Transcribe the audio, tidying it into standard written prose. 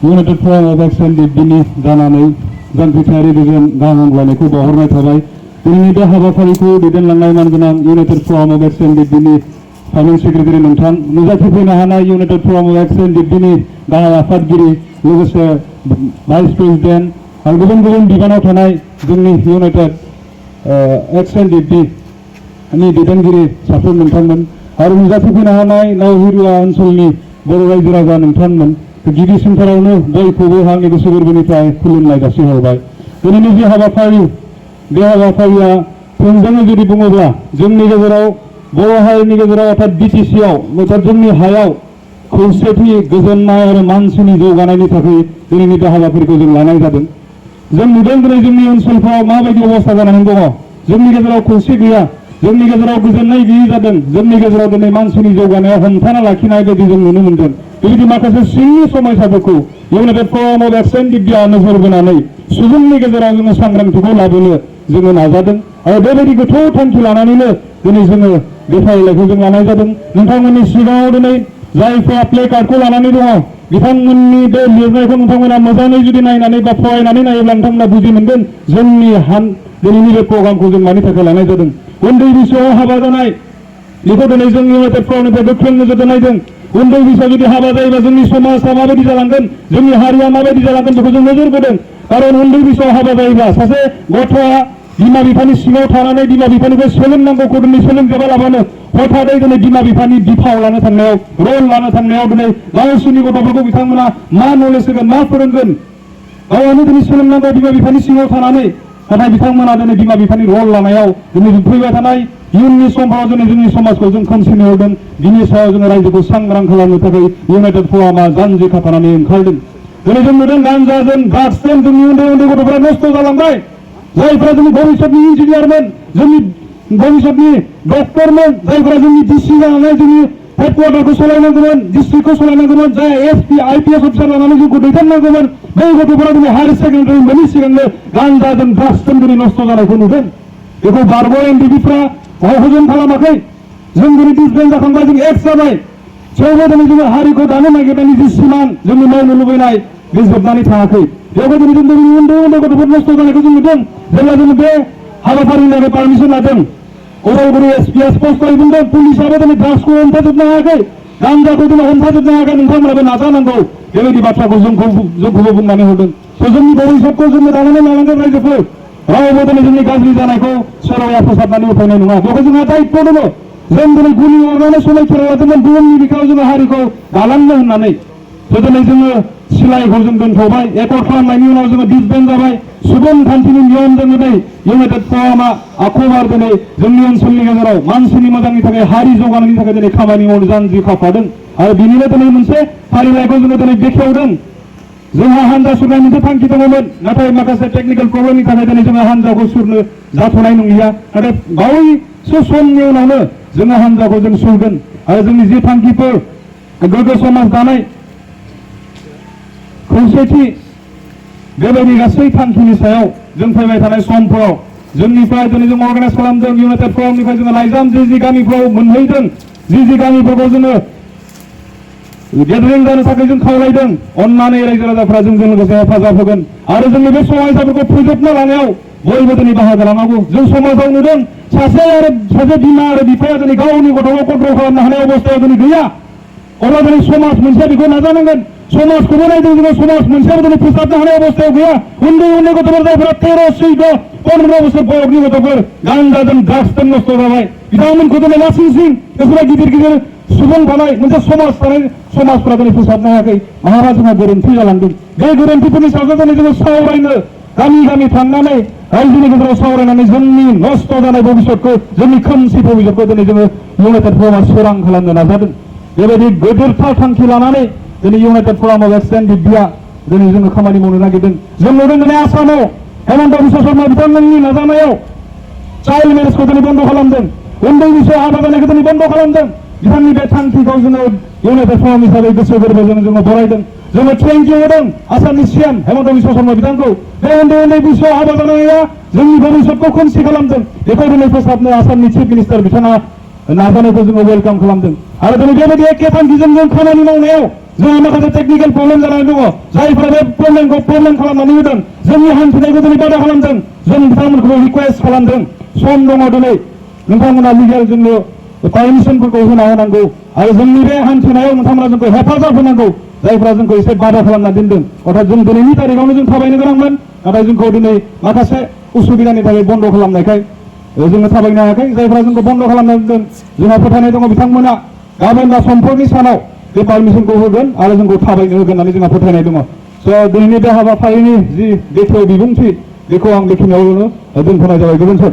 United Forum of Action बिब्दिनि जानानै जांख्रिथायारि गोजोन गाहाम हामलायनायखौ बावहरनाय थाबाय। दिनैनि बे हाबाफारिखौ दैदेनलांनाय मानगोनां United Forum of Action बिब्दिनि फाइनेन्स सेक्रेटारि नोंथां, नुजाथिफैनो हानाय United Forum of Action बिब्दिनि गाहाय आफादगिरि, लोगोसे भाइस प्रेसिडेन्ट आरो गुबुन गुबुन बिबानाव थानाय जोंनि United Action बिब्दिनि दैदेनगिरि साफ्रोम नोंथांमोन आरो नुजाथिफैनो हानाय नावहिरुवा ओनसोलनि बर' रायजो राजा नोंथांमोन, गिबिसिनथारावनो बयखौबो आंनि गोसो गोरबोनिफ्राय खुलुमनाय जासिहरबाय। दिनैनि जे हाबाफारि, बे हाबाफारिया थोंजोङै जुदि बुङोब्ला जोंनि गेजेराव बर' हारिनि गेजेराव अर्थात बिटिसिआव अर्थात जोंनि हायाव खौसेथि, गोजोननाय आरो मानसिनि जौगानायनि थाखाय दिनैनि बे हाबाफारिखौ जों लानाय जादों। जों नुदों दिनै जोंनि ओनसोलफ्राव माबायदि अबस्था जानानै दङ। जोंनि गेजेराव खौसे गैया, जोंनि गेजेराव गोजोननाय गैयि जादों, जोंनि गेजेराव दिनै मानसिनि जौगानायाव हमथाना लाखिनाय बायदि जों नुनो मोनदों। बेबायदि माखासे सिंनि समस्याफोरखौ United Forum of Action बिब्दिया नोजोर बोनानै सुबुंनि गेजेराव जोङो सांग्रांथिखौ लाबोनो जोङो नाजादों आरो बेबायदि गोथौ थांखि लानानैनो दिनै जोङो बे फारिलाइखौ जों लानाय जादों। नोंथांमोननि सिगाङाव दिनै जायफ्रा प्ले कार्डखौ लानानै दङ बिथांमोननि बे लिरनायखौ नोंथांमोना मोजाङै जुदि नायनानै बा फरायनानै नायोब्ला नोंथांमोना बुजि मोनगोन जोंनि दिनैनि बे प्रग्रामखौ जों मानि थाखाय लानाय जादों। उन्दै बैसोआव हाबा जानाय बेखौ दिनै जों United Forumनिफ्राय गोख्रों नोजोरजों नायदों। उन्दै बैसोआव जुदि हाबा जायोबा जोंनि समाजा माबायदि जालांगोन, जोंनि हारिया माबायदि जालांगोन बेखौ जों नोजोर बोदों। खारन उन्दै बैसोआव हाबा जायोब्ला सासे गथ'आ बिमा बिफानि सिङाव थानानै बिमा बिफानिफ्राय सोलोंनांगौखौ दिनै सोलोंजोबालाबानो हथादै दिनै बिमा बिफानि बिफाव लानो थांनायाव, रल लानो थांनायाव दिनै गावसोरनि गथ'फोरखौ बिथांमोना मा नलेज होगोन, मा फोरोंगोन, गावआनो दिनै सोलोंनांगौ बिमा बिफानि सिङाव थानानै, नाथाय बिथांमोना दिनै बिमा बिफानि रल लानायाव दिनै फैबाय थानाय इयुननि समफोराव दिनै जोंनि समाजखौ जों खोमसिनो हरदों। बिनि सायाव जोङो रायजोखौ सांग्रां खालामनो थाखाय United Forumआ जानजि खाफ्रानानै ओंखारदों। दिनै जों नुदों गान्जाजों, ड्राग्सजों जोंनि उन्दै उन्दै गथ'फोरा नस्थ' जालांबाय। जायफ्रा जोंनि भबिष्यतनि इन्जिनियारमोन, जोंनि भबिष्यतनि डक्टरमोन, जायफ्रा जोंनि डिसि जानानै जोंनि हेडक्वार्टारखौ सालायनांगौमोन, डिस्ट्रिक्टखौ सालायनांगौमोन, जाय एसपि आइपिएस अफिसार लानानै जोंखौ दैदेननांगौमोन, बै गथ'फोरा दिनै हायार सेकेन्डारि मोननि सिगांनो गान्जाजों, ड्राग्सजों दिनै नस्थ' जानायखौ नुदों। बेखौ बारग' एनडिबिफ्रा हजम खालामाखै। जों दिनै डिसबेन्ड जाखांबाय, जों एक्स जाबाय, थेवबो दिनै जोङो हारिखौ दानो नागिरनायनि जि सिमां जोंनि मावनो लुबैनाय बे जोबनानै थाङाखै। बेवहाय दिनै जों उन्दै उन्दै गथ'फोर नस्थ' जानायखौ जों नुदों। जेब्ला जोङो बे हाबाफारिनि थाखाय पारमिसन लादों, उदालगुरि एसपिआ स्पष्टयै बुंदों पुलिसआबो दिनै ड्राग्सखौ हमथाजोबनो हायाखै, गान्जाखौ दिनै हमथाजोबनो हायाखै, नोंथांमोनाबो नाजानांगौ। बेबायदि बाथ्राखौ जोंखौबो बुंनानै हरदों। जोंनि भबिष्यतखौ जोङो दानानै लानांगोन रायजोफोर। रावबो दिनै जोंनि गाज्रि जानायखौ सोरबाया फोसाबनानै होफैनाय नङा। बेवहाय जोंहा दायित्व दङ। जों दिनै गुलि अरनानै समायखेरा लादोंमोन गुबुननि बिखायाव जोङो हारिखौ गालांनो होननानै। दिनै जोङो सिलाइखौ जों दोनथ'बाय, एकर्ड खालामनायनि उनाव जोङो डिसबेन्ड जाबाय। सुबुंखान्थिनि नियमजों दिनै United Forumआ आखुबार दिनै जोंनि ओनसोलनि गेजेराव मानसिनि मोजांनि थाखाय, हारि जौगानायनि थाखाय दिनै खामानि मावनो जानजि खाफ्रादों आरो बिनिनो दिनै मोनसे फारिलाइखौ जोङो दिनै बेखेवदों। जोंहा हान्जा सुरनाय मोनसे थांखि दङमोन, नाथाय माखासे टेकनिकेल प्रब्लेमनि थाखाय दिनै जोङो हान्जाखौ सुरनो जाथ'नाय नंलिया। नाथाय बावैसो समनि उनावनो जोङो हान्जाखौ जों सुरगोन आरो जोंनि जि थांखिफोर, गोग्गो समाज दानाय, खौसेथि, बेबायदि गासै थांखिनि सायाव जों फैबाय थानाय समफोराव जोंनिफ्राय दिनै जों अर्गानाइज खालामदों। United Forumनिफ्राय जोङो लाइजाम जि गामिफ्राव मोनहैदों, जि गामिफोरखौ जोङो गेदारिं जानो थाखाय जों खावलायदों। अन्नानै रायजो राजाफ्रा जोंजों लोगोसे हेफाजाब होगोन आरो जोंनि बे समयसाफोरखौ फोजोबना लानायाव बयबो दिनै बाहागो लानांगौ। जों समाजाव नुदों सासे बिमा आरो बिफाया दिनै गावनि गथ'खौ कन्ट्रल खालामनो हानाय अबस्थायाव दिनै गैया। अब्ला दिनै समाज मोनसेया बेखौ नाजानांगोन। समाजखौबो नायदों जोङो, समाज मोनसेयाबो दिनै फोसाबनो हानाय अबस्थायाव गैया। उन्दै उन्दै गथ'फोर जायफोरा 13, 14, 15 बोसोर बयसनि गथ'फोर गान्जाजों, ड्राग्सजों नस्थ' जाबाय, बिथांमोनखौ दिनै लासिं बेफोरबायदि गिदिर गिदिर सुबुं थानाय मोनसे समाज थानाय समाजफोरा दिनै फोसाबनो हायाखै। माहाबा जोंहा गोरोन्थि जालांदों। बे गोरोन्थिफोरनि सायाव दिनै जोङो सावरायनो गामि गामि थांनानै रायजोनि गेजेराव सावरायनानै जोंनि नस्थ' जानाय भबिष्यतखौ, जोंनि खोमसि भबिष्यतखौ दिनै जोङो United Forumआ सोरां खालामनो नाजादों। बेबायदि गेदेरथार थांखि लानानै दिनै United Forum of Action बिब्दिया दिनै जोङो खामानि मावनो नागिरदों। जों नुदों दिनै आसामाव हेमन्त बिश्व शर्मा बिथांमोननि नाजानायाव चाइल्ड मेरेजखौ दिनै बन्द' खालामदों। उन्दै बैसोआव हाबा जानायखौ दिनै बन्द' खालामदों। बिथांनि बे थांखिखौ जोङो United Forum हिसाबै गोसो गोरबोजों जोङो बरायदों। जोङो थेंक इउ होदों आसामनि सिएम हेमन्त बिश्व शर्मा बिथांखौ। बे उन्दै बैसोआव हाबा जानाया जोंनि भबिष्यतखौ खोमसि खालामदों। बेखौ दिनै फोसाबनो आसामनि चिफ मिनिस्टार बिथाङा नाजानायखौ जोङो वेलकाम खालामदों। आरो दिनै बेबायदि एखे थांखिजों जों खामानि मावनायाव जोंहा माखासे टेकनिकेल प्रब्लेम जानानै दङ जायफोरा बे प्रब्लेमखौ खालामनानै होदों जोंनि हान्थिनायखौ दिनै बादा खालामदों जों बिथांमोनखौ रिकुवेस्ट खालामदों सम दङ दिनै नोंथांमोना लिगेल जोंनो पारमिसनफोरखौ होनांगौ आरो जोंनि बे हान्थिनायाव नोंथांमोना जोंखौ हेफाजाब होनांगौ जायफोरा जोंखौ एसे बादा खालामना दोनदों अर्थात जों दिनैनि तारिखावनो जों थाबायनो गोनांमोन नाथाय जोंखौ दिनै माखासे उसुबिदानि थाखाय बन्द खालामनायखाय जोङो थाबायनो हायाखै जायफोरा जोंखौ बन्द खालामना दोनदों जोंहा फोथायनाय दङ बिथांमोना गाबोन बा समफोरनि सानाव बे पारमिसनखौ होगोन आरो जोंखौ थाबायनो होगोन होननानै जोंहा फोथायनाय दङ स' दिनैनि बे हाबाफारिनि जि बेखेव बिबुंथि बेखौ आं बेखिनियावनो दोनथ'नाय जाबाय गोजोन्थों